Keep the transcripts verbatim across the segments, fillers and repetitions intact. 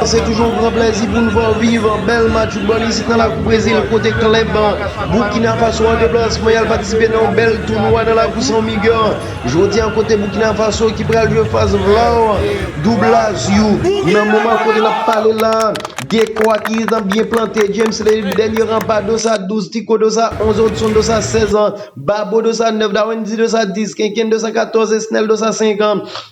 Se toujou yon gran plèzi pou n fè w viv bèl match foutbòl isit nan lakou Brezil, kote klèb Burkina Faso an deplasman y al patisipe nan yon bèl tounwa nan lakou São Miguel. Jodi a, kote Burkina Faso ki pral jwe fas Vlau Dublazio. Nan moman kote n ap pale la, dekò a ki gentan byen plante, James Ley, dènye ranpa, dos a douz, Tico, dos a onz, Hudson, dos a sèz, Babo, dos a nèf, Darwindy, dos a dis, Kenken, dos a katòz, Esnel, dos a senk,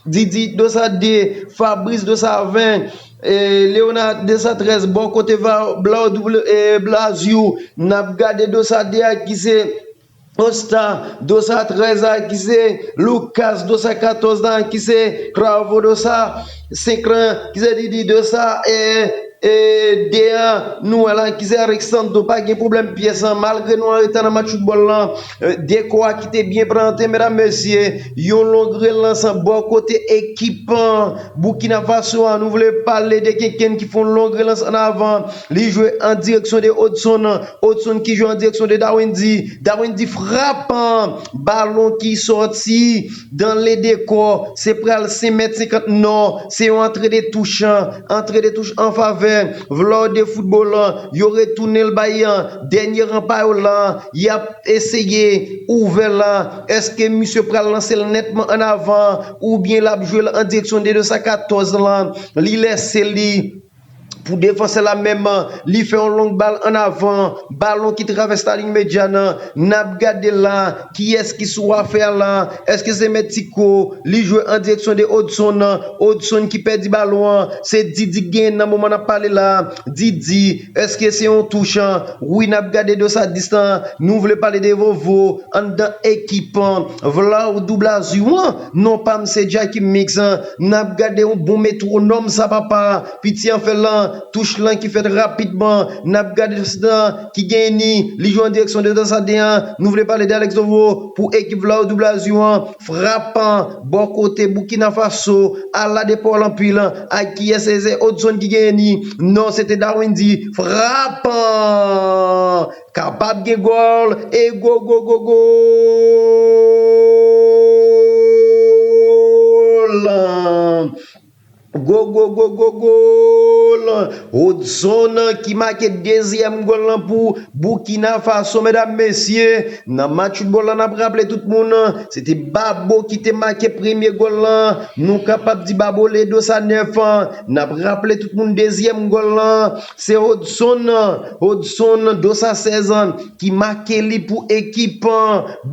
Didi, dos a de, Fabrice, dos a ven, e, Leonard, dos a trèz, bò kote Vlau Dublazio, n ap gade dos a de a ki se Osta, dos a trèz a ki se Lucas, dos a katòz la ki se Cravo, dos a senk lan ki se Didi, dos a e, e, de a nou wè la ki se Alexandro. Pa gen pwoblèm pyès an, malgre nou an reta nan match foutbòl lan, e, dekò a ki te byen plante, medam, mesye, yon long relans bò kote ekip Burkina Faso a. Nou vle pale de Kenken ki fè yon long relans an avan. Li jwe an direksyon de Hudson. Hudson ki jwe an direksyon de Darwindy. Darwindy frapan. Balon ki sòti dan le dekò. Se pral senk mèt senkant non. Se yon antre de touch. Antre de touch an favè Vlau de foutbòl. Yo retounen l bay dènye ranpa yo la. Y ap eseye ouvè la. Èske misye pral lanse l nètman an avan? Oubyen l ap jwe l an direksyon de dos a katòz lan? Li lèse li pou defansè la menm, li fè yon long bal an avan, balon ki travès lalin medyan an, n ap gade la, kiyès ki sou afè la, èske se Mèt Tiko, li jwe an direksyon de Hudson, Hudson ki pèdi balon an, se Didi k genyen nan moman n ap pale la, Didi, èske se yon touch? Wi, n ap gade dos a dis lan, nou vle pale de Vovo, anndan ekip Vlau Dublazio an, non pa m se Jacky Mix, n ap gade yon bon metwonòm sa papa, piti an fè lan, touch lan ki fèt rapidman, n ap gade dos lan ki genyen ni, li jwe an direksyon de dos a de an, nou vle pale de Alex Vovo pou ekip Vlau Dublazio an, frapan, bò kote Burkina Faso, ala de pòl anpil, ak kiyès se Hudson ki genyen ni, non se te Darwindy, frapan, kapab gen gòl, e gwo gwo gwo gòl. Gwo gwo gwo gwo gòl. Hudson ki make dezyèm gòl lan pou Burkina Faso, medam, mesye. Nan match foutbòl la, n ap raple tout moun, se te Babo ki te make premye gòl lan. Nou kapab di Babo le dos a nèf. N ap raple tout moun dezyèm gòl lan, se Hudson, Hudson dos a sèz ki make li pou ekip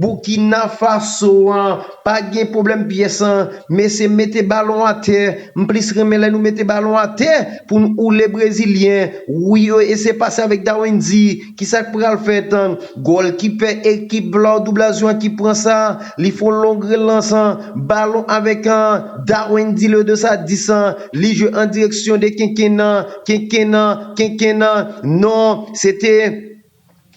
Burkina Faso an. Pa gen pwoblèm pyès an, mesye, mete balon atè. M plis renmen lè nou mete balon atè pou n oule brezilyen. Wi, yo eseye pase avèk Darwindy. Kisa k pral fèt? Gòlkipè ekip Vlau Dublazio an ki pran sa. Li fè yon long relans an. Balon avèk an Darwindy le dos a dis an. Li jwe an direksyon de Kenken an. Kenken an, Kenken an. Non, se te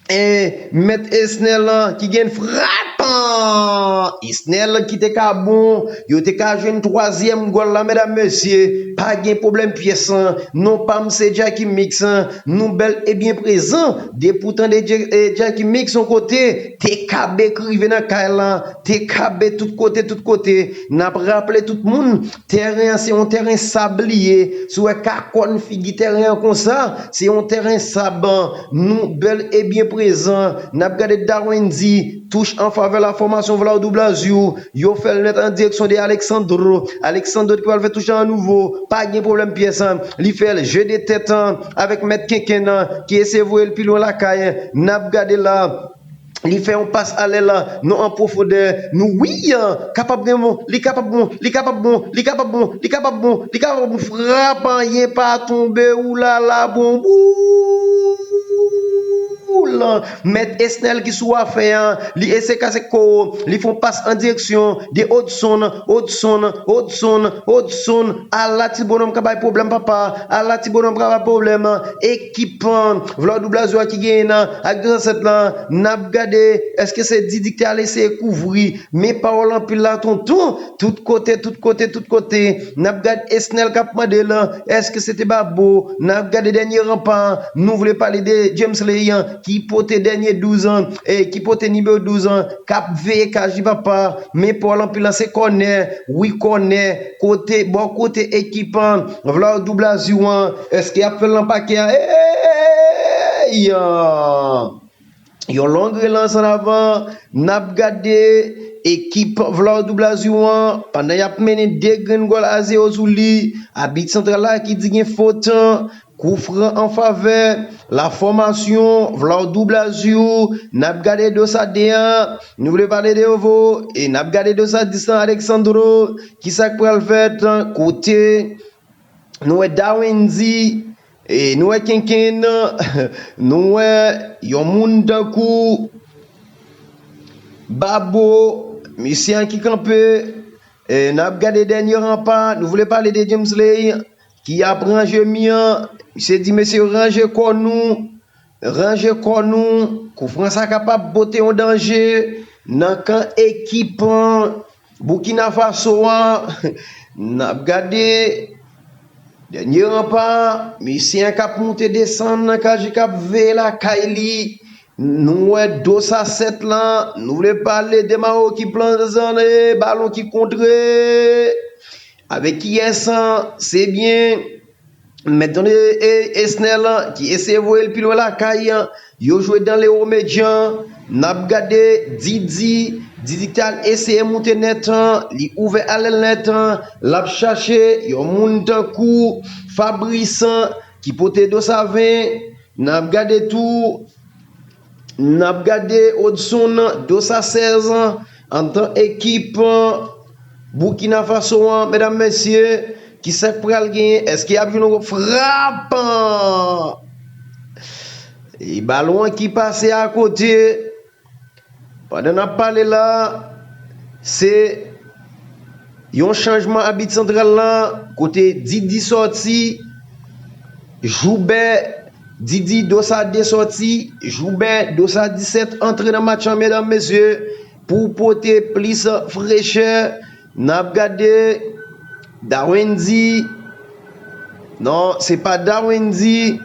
E, Mèt Esnel ki gen frapan! Esnel ki te ka bon, yo te ka jwenn twazyèm gòl la, medam, mesye. Pa gen pwoblèm pyès an. Non pa m se Jacky Mix. Nou bèl e byen prezan. Depi w tande Dja- e, Jacky Mix yon kote, T K B k rive nan kay la. T K B tout kote, tout kote. N ap raple tout moun, tèren an se yon tèren sab li ye. Si w wè kakòn figi tèren an konsa, se yon tèren sab. Nou bèl e byen prezan. N ap gade Darwindy, touch an favè la fòmasyon Vlau Dublazio. Yo fè l nèt an direksyon de Alexandro. Alexandro ki pral fè touch an nouvo. Pa gen pwoblèm pyès. Li fè l je de tèt avèk Mèt Kenken ki eseye voye l pi lwen lakay. N ap gade la. Li fè yon pas alè la, non an pwofondè. Nou wi, kapab gen bon, li kapab bon, li kapab bon, li kapab bon, li kapab bon, li kapab bon. Frap, anyen pa tonbe, oulala, bon boul. Mèt Esnel ki sou afè an, li eseye kase kò, li fè yon pas an direksyon de Hudson, Hudson, Hudson, Hudson. Ala ti bonòm ka bay pwoblèm, papa. Ala ti bonòm ka bay pwoblèm. Ekip Vlau Dublazio a ki genyen nan ak de zansèt lan. N ap gade, èske se Didi ki te al eseye kouvri? Men pawòl anpil la, tonton. Tout kote, tout kote, tout kote. N ap gade Esnel k ap mande l, èske se te Babo? N ap gade dènye ranpa. Nou vle pale de James Ley an. ki pote dènye douz an, e ki pote nimewo douz an, k ap veye kaj li papa, men pa w anpil lan se kònè, wi kònè, kote, bò kote ekip an, Vladou Blazou an, èske y ap fè l nan pakè a? Ey! Yon long relans an avan, n ap gade ekip Vladou Blazou an, pandan y ap mennen de grenn gòl a zewo sou li, abit santral la ki di gen fot, kou fran an favè la fòmasyon Vladou Blazou, n ap gade dos a de an, nou vle pale de Ovo, e n ap gade dos a dis lan Alexandro, ki sa k pral fèt, kote nou wè Dawendy, e nou wè Kenken, nou wè yon moun tankou Babo, misye an ki kanpe, e n ap gade dènye ranpa, nou vle pale de James Lay, ki ap ranje mi an, misye di, mesye, ranje kò nou, ranje kò nou, kou fran sa kapab pote yon danje nan kan ekip Boukina Faso an, n ap gade dènye ranpa, misye an k ap moute desann nan kaj li k ap veye lakay li. Nou wè dos a sèt lan, nou vle pale de Mawo ki pran zan e balon ki kontre. Avèk kiyès an? Se byen Mèt Esnèl ki eseye voye l pi lwen lakay, yo jwe dan lewo medyan. N ap gade Didi, Didi t al eseye moute nèt, li ouvè alèl nèt, l ap chache yon moun tankou Fabrice ki pote dos a ven. N ap gade tou N ap gade Odson, dos a sèz, antan ekip Boukina Faso an, medam, mesye, ki sa k pral genyen? Èske y ap jwenn yon frapan? E balon an ki pase akote. Pandan n ap pale la, se yon chanjman abit santral lan, kote Didi sòti, Joubè, Didi dos a de sòti, Joubè dos a disèt antre nan match lan, medam, mesye, pou pote plis frechè. N ap gade Dawendy. Non, se pa Dawendy.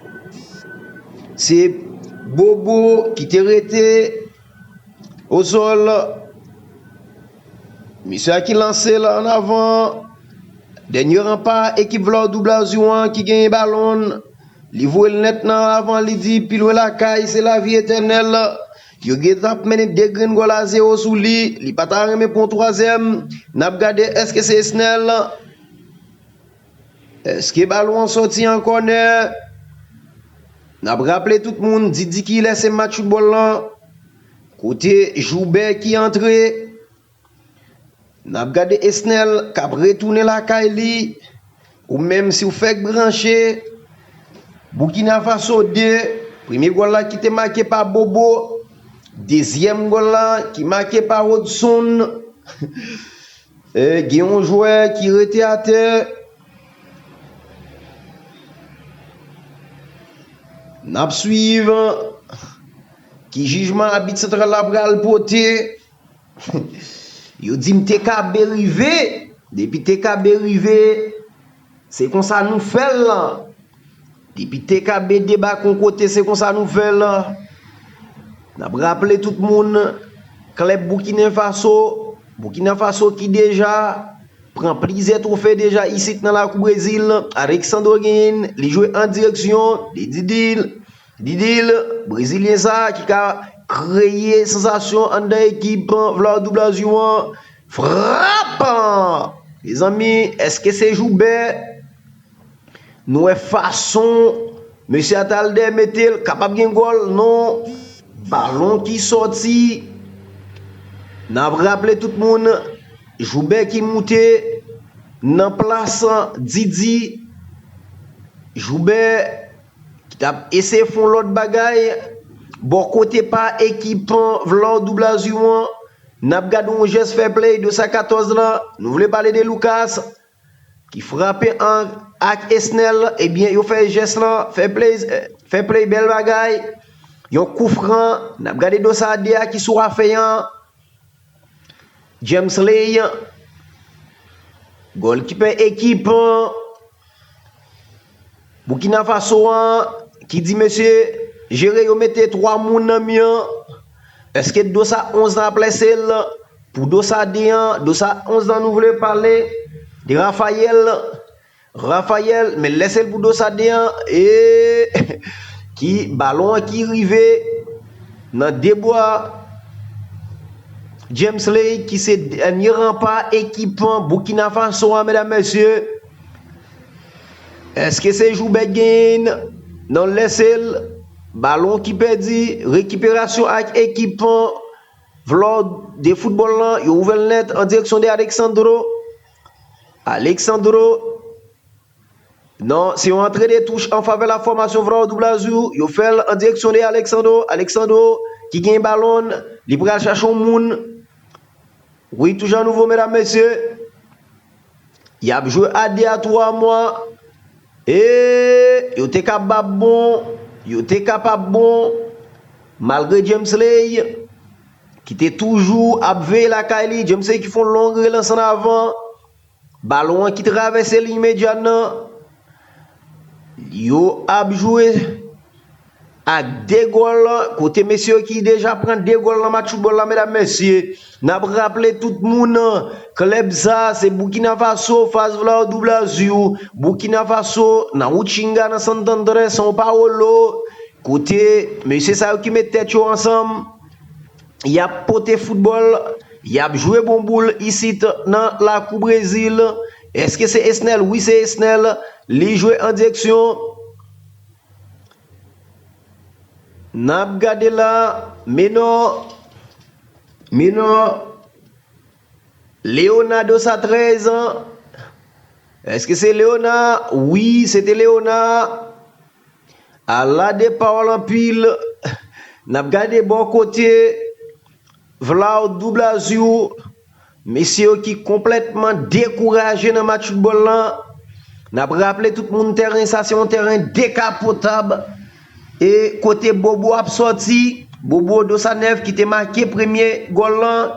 Se Bobo ki te rete osòl. Misye a ki lanse l an avan. Dènye ranpa ekip Vladou Blazou an ki genyen balon. Li voye l nèt nan avan, li di, pi lwen lakay, se lavi etènèl. Yo gentan ap mennen de grenn gòl a zewo sou li. Li pa ta renmen pran twazyèm. N ap gade èske se Esnèl. Èske balon an sòti an kònè? N ap raple tout moun, Didi ki lèse match foutbòl lan. Kote Joubè ki antre. N ap gade Esnèl k ap retounen lakay li. Ou menm si w fèk branche. Boukina Faso de. Premye gòl la ki te make pa Bobo. Dezyèm gòl la ki make pa Rodson. E, gen yon jwè ki rete atè. N ap swiv ki jijman abit santral la pral pote. Yo di m T K B rive. Depi T K B rive, se konsa nou fè l lan. Depi T K B debake yon kote, se konsa nou fè l. N ap raple tout moun, klèb Boukina Faso, Boukina Faso ki deja pran plizyè twofe deja isit nan lakou Brezil. Alexandro genyen, li jwe an direksyon de Didil. Didil, Brezilyen sa a ki ka kreye sansasyon anndan ekip Vladou Blazou an. Frapan! Mezanmi, èske se Joubè? Nou wè fason mesye a t al dèyè mete l, kapab gen gòl, non. Balon ki sòti. N ap raple tout moun, Joubè ki moute nan plas Didi. Joubè ki t ap eseye fè yon lòt bagay bò kote pa ekip Vladou Blazou an. N ap gade yon jès fair play de sa katòz lan. Nou vle pale de Lucas ki frape an, ak Esnèl, ebyen, yo fè jès lan, fair play, eh, fair play, bèl bagay. Yon kou fran, n ap gade dos a de a ki sou afè an. James Lay, gòlkipè ekip Boukina Faso an, ki di, mesye, jere, yo mete twa moun nan mi an. Èske Dosa onz lan ap lèse l pou Dosa de an? Dosa onz lan nou vle pale de Raphaël. Raphaël, men lèse l pou Dosa de an. E ki balon an ki rive nan de bwa James Lake, ki se dènye ranpa ekip Burkina Faso a, medam, mesye. Èske se Joubert Gain? Non, lèse l. Balon ki pèdi. Rekiperasyon ak ekip Vlò de foutbòl lan. Yo ouvè l nèt an direksyon de Alexandro. Alexandro. Non, se yon antre de touch an favè la fòmasyon Vlò Doublazou. Yo fè l an direksyon de Alexandro. Alexandro ki gen balon. Li pral chache yon moun. Wi, toujou an nouvo, medam, mesye. Y ap jwe a de a twa mwa. E yo te kapab bon. Yo te kapab bon. Malgre James Lay, ki te toujou ap veye lakay li. James Lay ki fè yon long relans an avan. Balon an ki travèse liy medyan nan. Yo ap jwe ak de gòl, kote mesye yo ki deja pran de gòl nan match foutbòl la, medam, mesye. N ap raple tout moun, klèb sa, se Burkina Faso, fas Vla Doublazou, Burkina Faso, nan Uchinga, nan Santo André, São Paulo, kote mesye sa yo ki met tèt yo ansanm, y ap pote foutbòl, y ap jwe bon boul isit nan lakou Brezil. Èske se Esnel? Wi, se Esnel. Li jwe an direksyon. N ap gade la. Men non. Men non. Leonardo sa trèz an. Èske se Leona? Wi, se te Leona. Ala de pawòl anpil. N ap gade bò kote Vla Doublazou. Mesye yo ki konplètman dekouraje nan match foutbòl lan. N ap raple tout moun, tèren sa se yon tèren dekapotab. E kote Bobo ap sòti, Bobo Dosanèf ki te make premye gòl lan,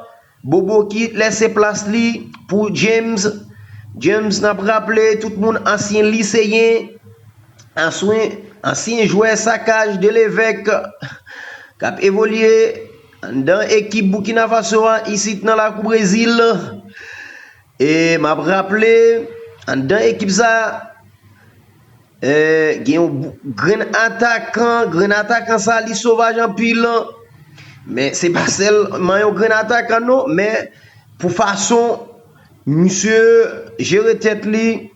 Bobo ki lèse plas li pou James. James, n ap raple tout moun, ansyen liseyen, ansyen, ansyen jwè sakaj de Levèk k ap evolye anndan ekip Burkina Faso a, isit nan lakou Brezil. E m ap raple, anndan ekip sa, e, gen yon grenn atakan, grenn atakan sa, li sovaj anpil. Men se pa sèlman yon grenn atakan, non, men pou fason misye jere tèt li,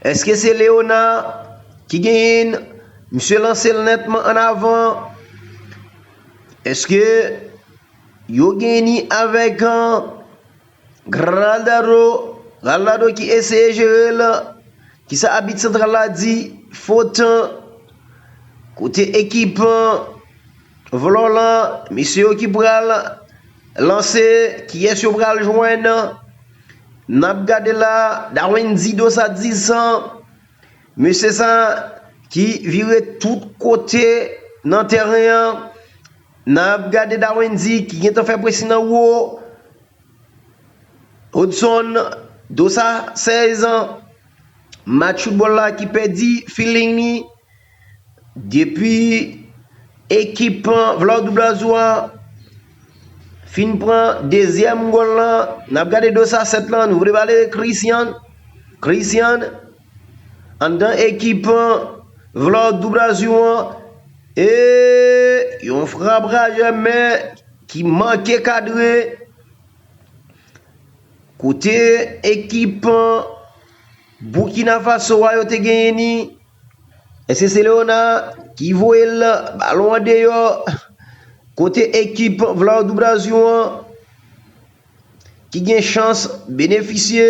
èske se Leona ki genyen? Misye lanse l nètman an avan. Èske yo genyen ni avèk, an, Graldado? Graldado ki eseye jere l. Kisa abit santral la di? Fot. Kote ekip Vlò lan, mesye yo ki pral lanse, kiyès yo pral jwenn? N ap gade la, Darwin di Dosa dis an. Mesye sa ki vire tout kote nan tèren an. N ap gade Darwin di ki gentan fè presi nan wo. Hudson Dosa sèz an. Match foutbòl la ki pèdi feeling li. Depi ekip Vla Doublazou a fin pran dezyèm gòl lan, n ap gade Dosa sèt lan, nou vle pale de Christian. Christian, anndan ekip Vla Doublazou an, e yon frap rajè men ki manke kadre. Kote ekip Burkina Faso a yo te genyen ni? Èske se Leona ki voye l balon an deyò? Kote ekip Vla Doublazou an ki gen chans benefisye?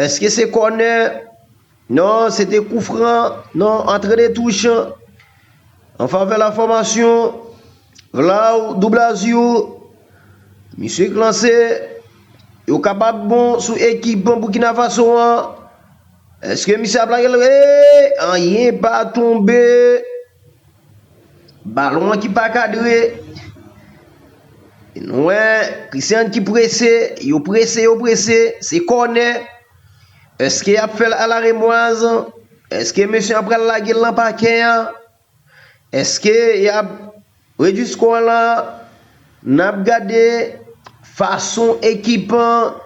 Èske se kònè? Non, se te koufran. Non, antre de touch an favè la fòmasyon Vla Doublazou. Misye k lanse. Yo kapab bon sou ekip Burkina Faso an. Èske misye ap lage l? Hey, anyen pa tonbe. Balon an ki pa kadre. Nou wè Christian ki prese. Yo prese, yo prese. Se kònè. Èske y ap fè l alaremwaz? Èske mesye an pral lage l nan pakè a? Èske y ap redui skò lan? N ap gade fason ekip an,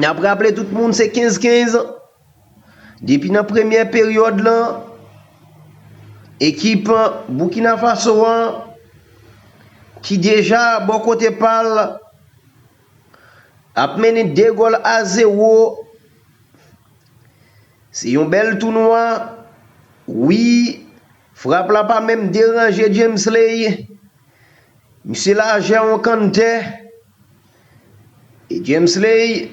n ap raple tout moun se kenz kenz. Depi nan premyè peryòd lan, ekip Burkina Faso an, ki deja bò kote pa l, ap mennen de gòl a zewo. Se yon bèl tounwa. Wi, frap la pa menm deranje Djemsley. Misye lajè yon kanntè. E Djemsley